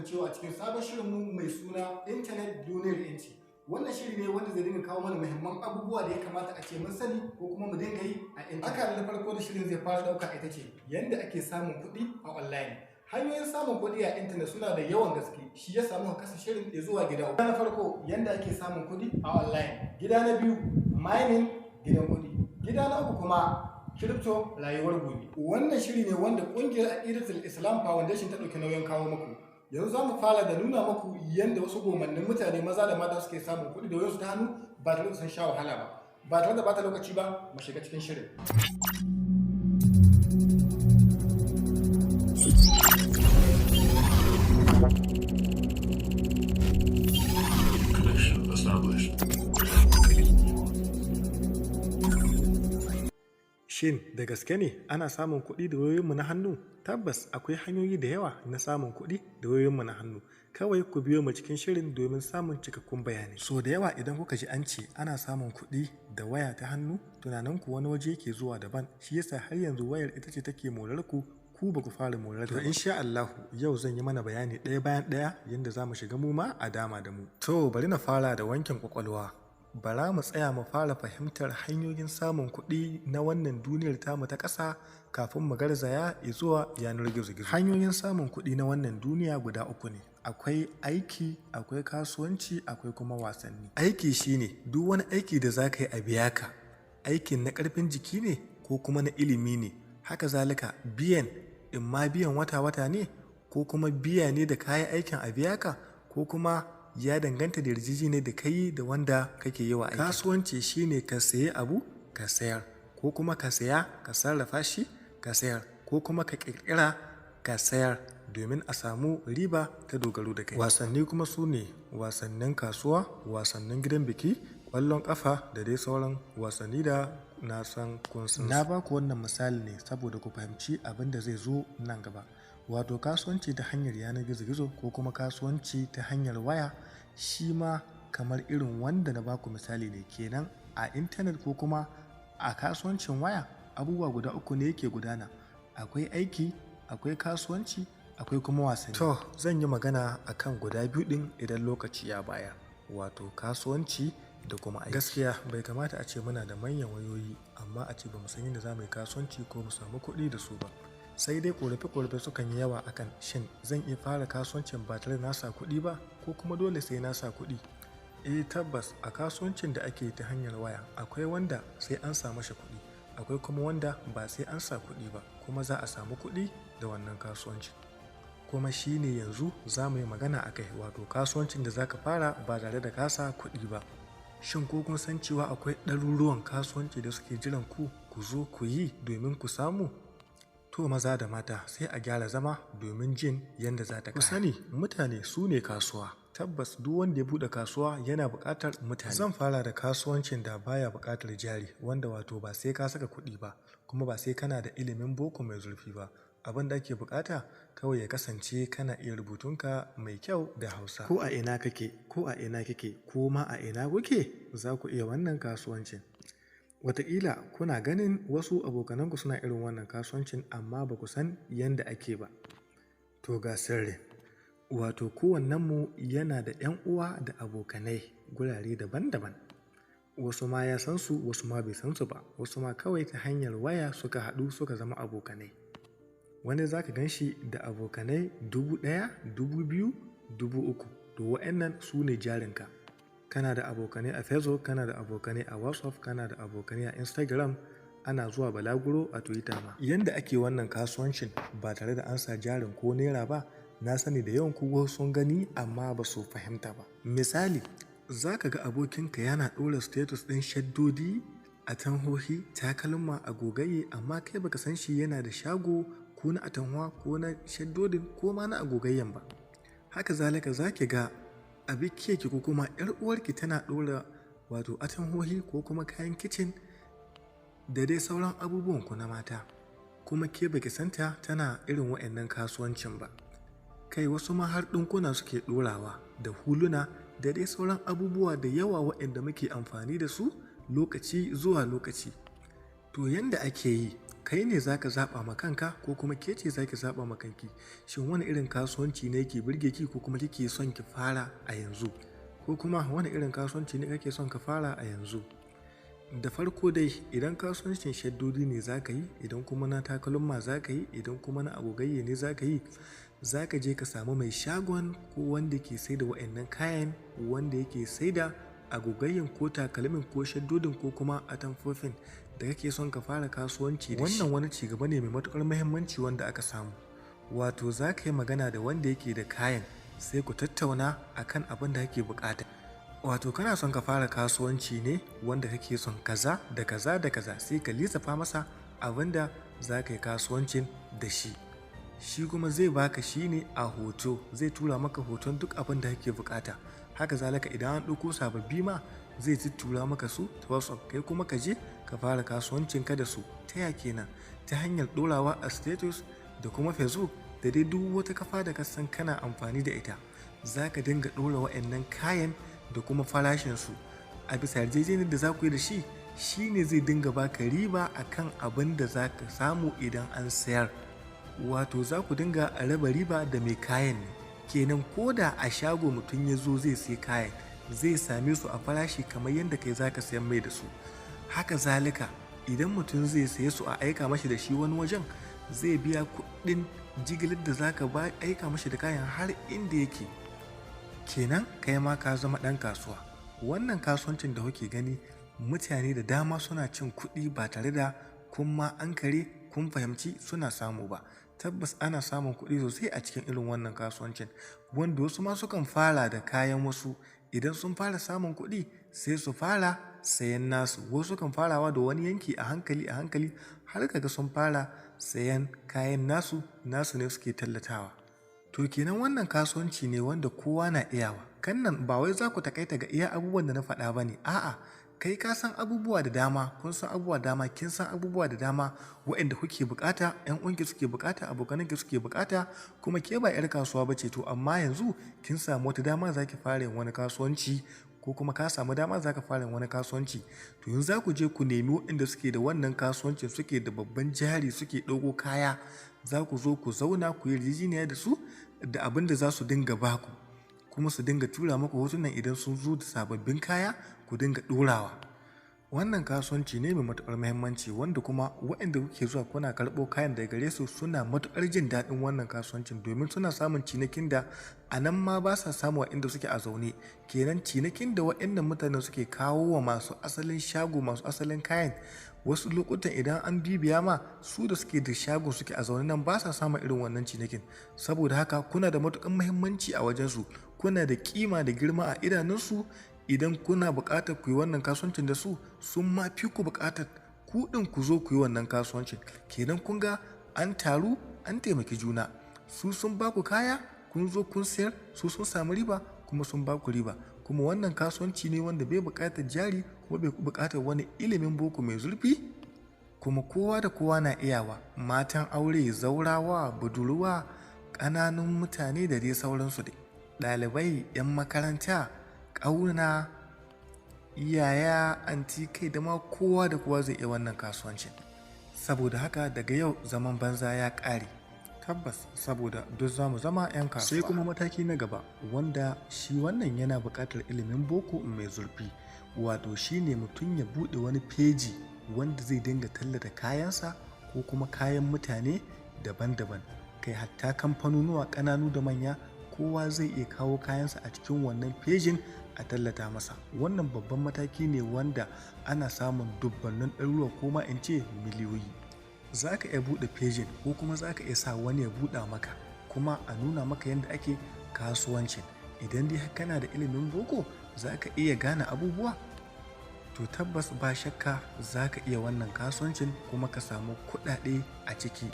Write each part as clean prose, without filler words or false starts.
kasancewa a cikin sabon shirinmu mai suna Intanet Duniyar Yanci. Wannan shiri ne wanda zai dinga kawo mana muhimman abubuwa da ya kamata a ce mun sani ko kuma mu dinga yi a intanet. Akalar farko da shirin zai fara ɗauka ita ce yadda ake samun kuɗi a online. Hanyoyin samun kuɗi a intanet suna da yawan gaske, shi ya samu kasa shirin zuwa gida uku. Na farko, yadda ake samun kuɗi a online. Gida na biyu, mining gidan kuɗi. Gida na uku kuma, crypto rayuwar gobe. Wannan shiri ne wanda kungiyar Aqidatul Islam Foundation ta ɗauki nauyin kawo muku. Yanzu za mu fara da nuna muku yadda wasu gomannin mutane maza da mata suke samun kuɗi da wayansu ta hannu ba tare da sun sha wahala ba. Ba tare da bata lokaci ba, mu shiga cikin shirin. Connection established. Shin da gaske ne ana samun kuɗi da wayoyinmu na hannu? Tabbas, akwai hanyoyi da yawa na samun kuɗi da wayoyinmu na hannu. Kawai ku biyo mu cikin shirin domin samun cikakkun bayanai. So da yawa idan kuka ji an ce ana samun kuɗi da waya ta hannu, tunaninku wani waje yake zuwa daban. Shi yasa har yanzu wayar ita ce take morar ku, ku ba ku fara morar ta. To insha Allahu yau zan yi mana bayani ɗaya bayan ɗaya yadda za mu shiga mu ma a dama da mu. To bari na fara da wankin kwakwalwa. Bara mu tsaya mu fara fahimtar hanyoyin samun kuɗi na wannan duniyar tamu ta ƙasa kafin mu garzaya zuwa yanar gizo-gizo. Hanyoyin samun kuɗi na wannan duniya guda uku ne. Akwai aiki, akwai kasuwanci, akwai kuma wasanni. Aiki shine duk wani aiki da za ka yi a biya ka. Aikin na ƙarfin jiki ne ko kuma na ilimi ne. Haka zalika biyan in ma biyan wata-wata ne ko kuma biya ne da kayan aikin a biya ka, ko kuma ya danganta da yarjejeniyar da ka yi da wanda kake yi wa aiki. Kasuwanci shine ka sayi abu ka sayar, ko kuma ka saya ka sarrafa shi ka sayar, ko kuma ka ƙirƙira ka sayar domin a samu riba ta dogaro da kai. Wasanni kuma su ne wasannin kasuwa, wasannin gidan biki, ƙwallon ƙafa da dai sauran wasanni da na san kun san. Na ba ku wannan misali ne saboda ku fahimci abin da zai zo nan gaba. Wato kasuwanci ta hanyar yanar gizo-gizo ko kuma kasuwanci ta hanyar waya, shi ma kamar irin wanda na baku misali ne kenan. A intanet ko kuma a kasuwancin waya, abubuwa guda uku ne yake gudana. Akwai aiki, akwai kasuwanci, akwai kuma wasanni. To zan yi magana akan guda biyu ɗin idan lokaci ya bayar, wato kasuwanci da kuma aiki. Gaskiya bai kamata a ce muna da manyan wayoyi amma a ce ba mu san yadda za mu yi kasuwanci ko mu samu kuɗi da su ba. Sai dai ƙorafe-ƙorafe sukan yi yawa akan shin zan iya fara kasuwancin ba tare da na sa kuɗi ba ko kuma dole sai na sa kuɗi. Eh, tabbas a kasuwancin da ake ta hanyar waya akwai wanda sai an sa mashi kuɗi, akwai kuma wanda ba sai an sa kuɗi ba kuma za a samu kuɗi da wannan kasuwanci. Kuma shi ne yanzu za mu yi magana a kai, wato kasuwancin da za ka fara ba tare da ka sa kuɗi ba. Shin ko kun san cewa akwai ɗaruruwan kasuwanci da suke jiran ku ku zo ku yi domin ku samu? To maza da mata, sai a gyara zama domin jin yadda za ta. Ku sani, mutane su ne kasuwa. Tabbas duk wanda ya buɗe kasuwa yana buƙatar mutane. Zan fara da kasuwancin da baya buƙatar jari, wanda wato ba sai ka saka kuɗi ba kuma ba sai kana da ilimin boko mai zurfi ba. Abin da ake buƙata kawai ya kasance kana iya rubutunka mai kyau da Hausa. Ko a ina kake, ko a ina kike, ko ma a ina kuke, za ku iya wannan kasuwancin. Wataƙila kuna ganin wasu abokananku suna irin wannan kasuwancin amma ba ku san yanda ake ba. To ga sirrin. Wato kowannenmu yana da 'yan uwa da abokanai gurare daban-daban. Wasu ma ya san su, wasu ma bai san su ba, wasu ma kawai ta hanyar waya suka haɗu suka zama abokanai. Wani za ka gan shi da abokanai 1000, 2000, 3000. To wa'annan su ne jarinka. Kana da abokanai a Facebook, kana da abokanai a WhatsApp, kana da abokanai a Instagram, ana zuwa balaguro a Twitter ma. Yanda ake wannan kasuwancin ba tare da an sa jarin ko naira ba, na sani da yawan ku wasu sun gani amma ba su fahimta ba. Misali, za ka ga abokinka yana ɗora status ɗin shaddodi, atamfofi, takalma, agogaye, amma kai baka san shi yana da shago ko na atamfa ko na shaddodin ko ma na agogayyen ba. Haka zalika za ki ga abokiyarki ko kuma 'yar uwarki tana ɗora wato atamfofi ko kuma kayan kicin da dai sauran abubuwan ku na mata. Kuma ke baki santa tana irin wa'annan kasuwancin ba. Kai, wasu ma har ɗinkuna suke ɗorawa da huluna da dai sauran abubuwa da yawa waɗanda muke amfani da su lokaci zuwa lokaci. To yanda ake yi Kai ne za ka zaɓa ma kanka ko kuma ke ce za ki zaɓa ma kanki. Shin wani irin kasuwanci ne ke burge ki ko kuma kike son ki fara a yanzu? Ko kuma wani irin kasuwanci ne kake son ka fara a yanzu? Da farko dai, idan kasuwancin shaddodi ne za ka yi, idan kuma na takalma za ka yi, idan kuma na agogayya ne za ka yi, za ka je ka samu mai shagon ko wanda ke saida wa'annan kayan, wanda yake saida agogayyan ko takalmin ko shaddodin ko kuma atamfofin da kake son ka fara kasuwanci da shi. Wannan wani cigaba ne mai matuƙar muhimmanci wanda aka samu. Wato za ka yi magana da wanda yake da kayan, sai ku tattauna akan abin da kake buƙata. Wato kana son ka fara kasuwanci ne wanda kake son kaza da kaza da kaza, sai ka lissafa masa abin da za ka yi kasuwancin da shi. Shi kuma zai baka shi ne a hoto, zai tura maka hoton duk abin da kake buƙata. Haka zalika idan an ɗauko sababbi ma zai tuttura maka su ta WhatsApp, kai kuma ka je ka fara kasuwancinka da su. Ta ya kenan? Ta hanyar ɗorawa a status da kuma Facebook da dai duk wata kafa da ka san kana amfani da ita. Za ka dinga ɗora wa'annan kayan da kuma farashinsu. A bisa yarjejeniyar da za ku yi da shi, shi ne zai dinga baka riba akan abin da za ka samu idan an sayar. Wato za ku dinga raba riba da mai kayan ne. Kenan ko da a shago mutum ya zo zai sai kayan, zai same su a farashi kamar yadda kai za ka sayan mai da su. Haka zalika idan mutum zai saye su a aika mashi da shi wani wajen, zai biya kuɗin jigilar da za ka aika mashi da kayan har inda yake. Kenan kai ma ka zama ɗan kasuwa. Wannan kasuwancin da kuke gani, mutane da dama suna cin kuɗi ba tare da kun ma ankare kun fahimci suna samu ba. Tabbas ana samun kuɗi sosai a cikin irin wannan kasuwancin, wanda wasu ma sukan fara da kayan wasu. Idan sun fara samun kuɗi sai su fara sayan nasu. Wasu kan farawa da wani yanki a hankali a hankali har kaga sun fara sayan kayan nasu, nasu ne suke tallatawa. To kenan wannan kasuwanci ne wanda kowa na iyawa. Kan nan ba wai za ku taƙaita ga iya abubuwan da na faɗa ba ne. A'a, kai ka san abubuwa da dama, kun san abubuwa da dama, kin san abubuwa da dama waɗanda kuke buƙata, ƴan uwanki suke buƙata, abokananki suke buƙata, kuma ke ba 'yar kasuwa ba ce, to amma yanzu kin samu wata dama za ki fara yin wani kasuwanci ko kuma ka samu dama za ka fara yin wani kasuwanci. To yanzu za ku je ku nemi waɗanda suke da wannan kasuwancin, suke da babban jari, suke ɗauko kaya. Za ku zo ku zauna ku yi yarjejeniya da su da abin da za su dinga ba ku, kuma su dinga tura muku hotunan idan sun zo da sababbin kaya ku dinga ɗorawa. Wannan kasuwanci ne mai matuƙar muhimmanci wanda kuma waɗanda kuke zuwa kuna karɓo kayan daga gare su suna matuƙar jin daɗin wannan kasuwancin, domin suna samun cinikin da a nan ma ba sa samu a inda suke a zaune. Kenan cinikin da waɗannan mutanen suke kawo wa masu asalin shago, masu asalin kayan, wasu lokutan idan an bibiya ma su da suke da shago suke a zaune nan ba sa samun irin wannan cinikin. Saboda haka kuna da matuƙar muhimmanci a wajensu, kuna da ƙima da girma a idanunsu. Idan kuna buƙatar ku yi wannan kasuwancin da su, sun ma fi ku buƙatar ku ɗin ku zo ku yi wannan kasuwancin. Kenan kun ga an taru an taimaki juna. Su sun ba ku kaya, kun zo kun sayar, su sun samu riba kuma sun ba ku riba. Kuma wannan kasuwanci ne wanda bai buƙatar jari kuma bai buƙatar wani ilimin boko mai zurfi, kuma kowa da kowa na iyawa. Matan aure, zaurawa, budurwa, ƙananun mutane da dai sauransu dai. Ɗalibai, 'yan makaranta, ƙauna, iyaya, anti, kai da ma kowa da kowa zai iya wannan kasuwancin. Saboda haka daga yau zaman banza ya ƙare. Tabbas saboda duk za mu zama 'yan kasuwa. Sai kuma mataki na gaba, wanda shi wannan yana buƙatar ilimin boko mai zurfi. Wato shi ne mutum ya buɗe wani feji wanda zai dinga tallata kayansa ko kuma kayan mutane daban-daban. Kai hatta kamfanunuwa ƙananu da manya, kowa zai iya kawo kayansa a cikin wannan fejin a tallata masa. Wannan babban mataki ne wanda ana samun dubbannin ɗaruruwa ko ma in ce miliyoyi. Za ka iya buɗe fejin ko kuma za ka iya sa wani ya buɗa maka kuma a nuna maka yadda ake kasuwancin. Idan dai kana da ilimin boko za ka iya gane abubuwa, to tabbas ba shakka za ka iya wannan kasuwancin kuma ka samu kuɗaɗe a ciki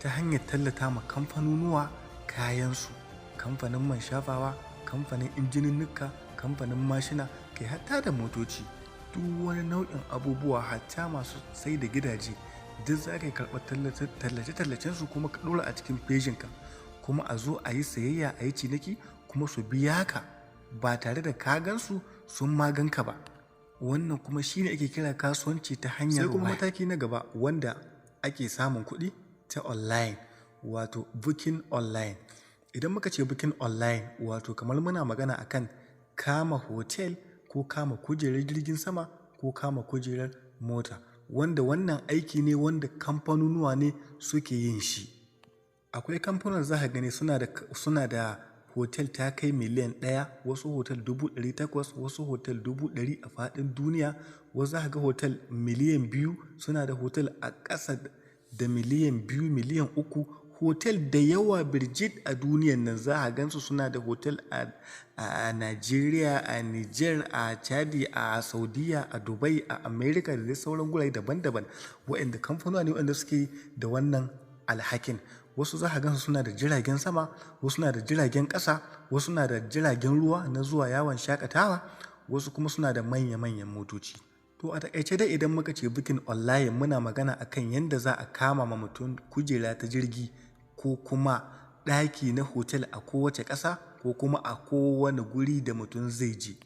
ta hanyar tallata ma kamfanunuwa kayansu. Kamfanin man shafawa, kamfanin injininnika, kamfanin mashina, kai hatta da motoci. Duk wani nau'in abubuwa, hatta masu sai da gidaje, duk za ka karɓar tallace-tallacensu kuma ka ɗora a cikin fejinka. Kuma a zo a yi sayayya, a yi ciniki kuma su biya ka ba tare da ka gansu sun ma ganka ba. Wannan kuma shi ne ake kira kasuwanci ta hanyar. Sai kuma mataki na gaba wanda ake samun kuɗi ta online, wato booking online. Idan muka ce booking online, wato kamar muna magana akan kama hotel ko kama kujerar jirgin sama ko kama kujerar mota, wanda wannan aiki ne wanda kamfanunuwa ne suke yin shi. Akwai kamfanin za ka gani suna da hotel ta kai miliyan 1, wasu hotel 800,000, wasu hotel 100,000 a faɗin duniya, wasu za ka ga hotel miliyan 2, suna da hotel a ƙasa da miliyan 2, miliyan 3, hotel da yawa birjit a duniyan nan. Za a gansu suna da hotel a Najeriya, a Niger, a Chadi, a Saudiya, a Dubai, a America da dai sauran gurare daban-daban, waɗanda kamfanuwa ne waɗanda suke da wannan alhakin. Wasu za ka gansu suna da jiragen sama, wasu suna da jiragen ƙasa, wasu suna da jiragen ruwa na zuwa yawon shakatawa, wasu kuma suna da manya-manyan motoci. To, a taƙaice dai, idan muka ce booking online, muna magana akan yadda za a kama ma mutum kujera ta jirgi ko kuma ɗaki na hotel a kowace ƙasa ko kuma a kowane guri da mutum zai je.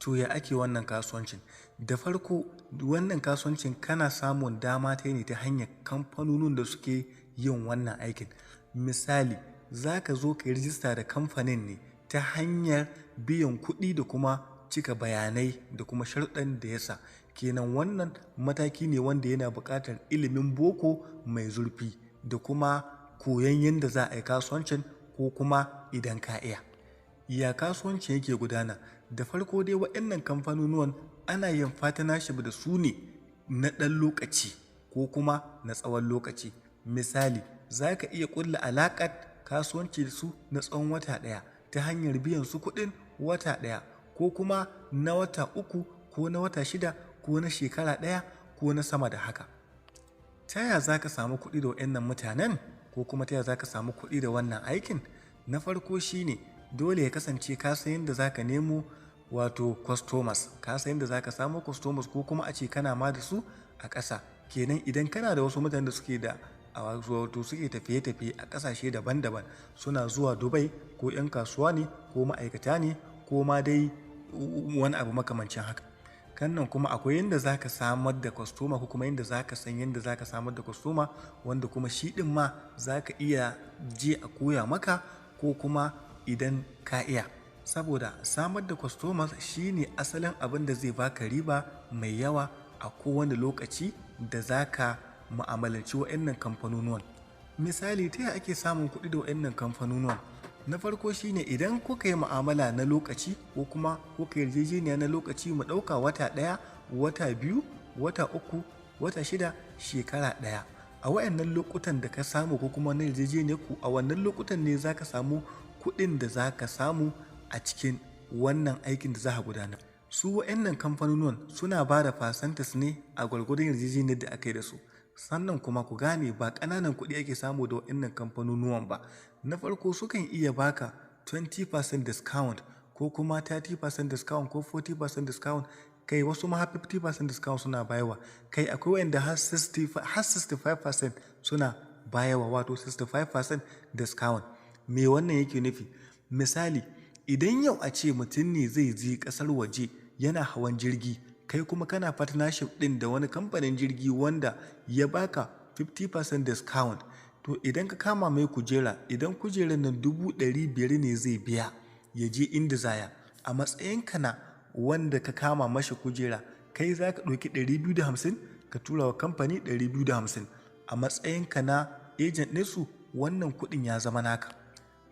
To, ya ake wannan kasuwancin? Da farko, wannan kasuwancin kana samun dama ta ne ta hanyar kamfanonin da suke yin wannan aikin. Misali, za ka zo ka yi rijista da kamfanin ne ta hanyar biyan kuɗi da kuma cika bayanai da kuma sharuɗan da ya sa. Kenan wannan mataki ne wanda yana buƙatar ilimin boko mai zurfi da kuma koyon yadda za a yi kasuwancin, ko kuma idan ka iya. Ya kasuwancin yake gudana? Da farko dai, waɗannan kamfanonuwan ana yin partnership da su ne na ɗan lokaci ko kuma na tsawon lokaci. Misali, za ka iya ƙulla alaƙar kasuwanci da su na tsawon wata ɗaya ta hanyar biyan su kuɗin wata ɗaya, ko kuma na wata 3, ko na wata 6, ko na shekara ɗaya, ko na sama da haka. Ta ya za ka samu kuɗi da waɗannan mutanen, ko kuma ta ya za ka samu kuɗi da wannan aikin? Na farko shine dole ya kasance ka san yadda za ka nemo, wato customers, ka san yadda za ka samo customers, ko kuma a ce kana ma da su a ƙasa. Kenan idan kana da wasu mutanen da suke da, wato suke tafiye-tafiye a ƙasashe daban-daban, suna zuwa Dubai, ko 'yan kasuwa ne, ko ma'aikata ne, ko ma dai wani abu makamancin haka. Kannan kuma akwai yadda za ka samar da kwastoma, ko kuma yadda za ka san yadda za ka samar da kwastoma, wanda kuma shi ɗin ma za ka iya je a koya maka, ko kuma idan ka iya. Saboda samar da customers shine asalin abin da zai baka riba mai yawa a kowane lokaci da za ka mu'amalanci wa'annan kamfanonuwan. Misali, ta yaya ake samun kuɗi da wa'annan kamfanonuwan? Na farko shine idan kuka yi mu'amala na lokaci, ko kuma kuka yarjejeniya na lokaci, mu ɗauka wata 1, wata 2, wata 3, wata 6, shekara ɗaya. A wayannan lokutan da ka samu, ko kuma na yarjejeniyar ku, a wannan lokutan ne za ka samu kuɗin da za ka samu a cikin wannan aikin da za ka gudanar. Su wa'annan kamfanonuwan suna ba da percentage ne a gwargwadon yarjejeniyar da aka yi da su. Sannan kuma ku gane, ba ƙananan kuɗi ake samu da wa'annan kamfanonuwan ba. Na farko, sukan iya baka 20% discount, ko kuma 30% discount, ko 40% discount, kai wasu ma har 50% discount suna bayarwa. Kai, akwai wanda har 65% suna bayarwa, wato 65% discount. Me wannan yake nufi? Misali, idan yau a ce mutum ne zai je ƙasar waje yana hawan jirgi, kai kuma kana partnership ɗin da wani kamfanin jirgi wanda ya baka 50% discount, to idan ka kama mai kujera, idan kujerar nan 500,000 ne zai biya ya je inda zaya, a matsayinka na wanda ka kama mashi kujera, kai za ka ɗauki 250 ka tura wa kamfani 250 a matsayinka na agent ɗinsu. Wannan kuɗin ya zama naka.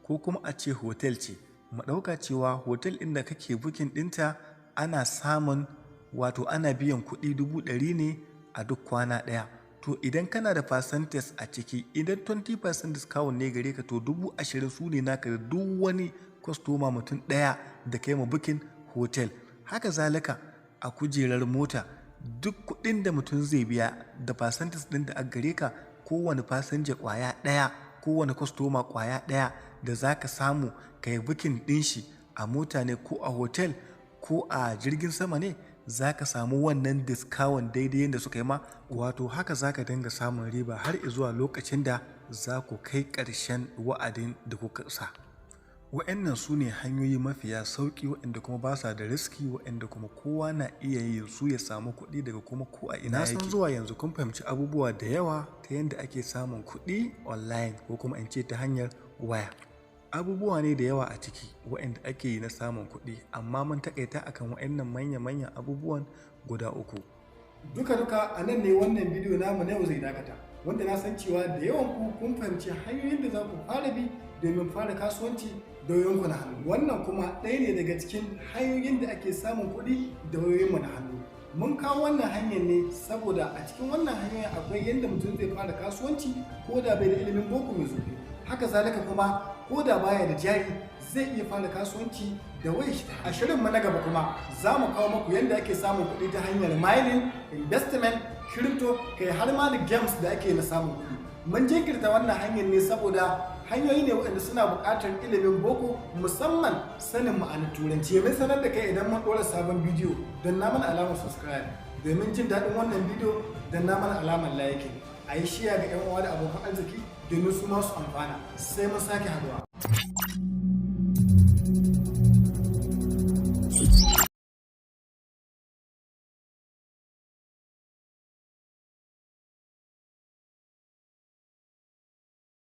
Ko kuma a ce hotel ce, mu ɗauka cewa hotel ɗin da kake booking ɗinta ana samun, wato ana biyan kuɗi 100,000 ne a duk kwana ɗaya. To, idan kana da percentage a ciki, idan 20% discount ne gare ka, to 20,000 su ne naka da duk wani kwastoma mutum ɗaya da kai ma booking hotel. Haka zalika a kujerar mota, duk kuɗin da mutum zai biya, da percentage ɗin da aka gare ka, kowane fasinja ƙwaya ɗaya, kowane kwastoma ƙwaya ɗaya da za ka samu ka yi booking ɗin shi a mota ne, ko a hotel, ko a jirgin sama ne, za ka samu wannan discount daidai yadda suka yi ma. Wato haka za ka dinga samun riba har zuwa lokacin da za ku kai ƙarshen wa'adin da kuka sa. Wa'annan su ne hanyoyi mafiya sauƙi, waɗanda kuma ba sa da risk, waɗanda kuma kowa na iya yin su ya samu kuɗi daga kuma ko a ina. Na san zuwa yanzu kun fahimci abubuwa da yawa ta yadda ake samun kuɗi online, ko kuma in ce ta hanyar waya. Abubuwa ne da yawa a ciki waɗanda ake yi na samun kuɗi, amma mun taƙaita akan waɗannan manya-manyan abubuwan guda uku. Duka-duka a nan ne wannan bidiyo namu na yau zai dakata, wanda na san cewa da yawan ku kun fahimci hanyoyin da za ku fara bi domin fara kasuwanci da wayoyinku na hannu. Wannan kuma ɗaya ne daga cikin hanyoyin da ake samun kuɗi da wayoyinmu na hannu. Mun kawo wannan hanyar ne saboda a cikin wannan hanyoyin akwai yadda mutum zai fara kasuwanci ko da bai da ilimin boko mai zurfi. Haka zalika kuma, ko da baya da jari, zai iya fara kasuwanci da wayar shi. A shirin mu na gaba kuma za mu kawo muku yadda ake samun kuɗi ta hanyar mining, investment, crypto, kai har ma da games da ake na samun kuɗi. Mun jinkirta wannan hanyar ne saboda hanyoyi ne waɗanda suna buƙatar ilimin boko, musamman sanin ma'anar Turanci. Mun sanar da kai idan mun ɗora sabon bidiyo. Danna mana alamar subscribe domin jin daɗin wannan bidiyo. Danna mana alamar like, a yi share ga 'yan uwa da abokan arziki domin su ma su amfana. Sai mun sake haɗuwa.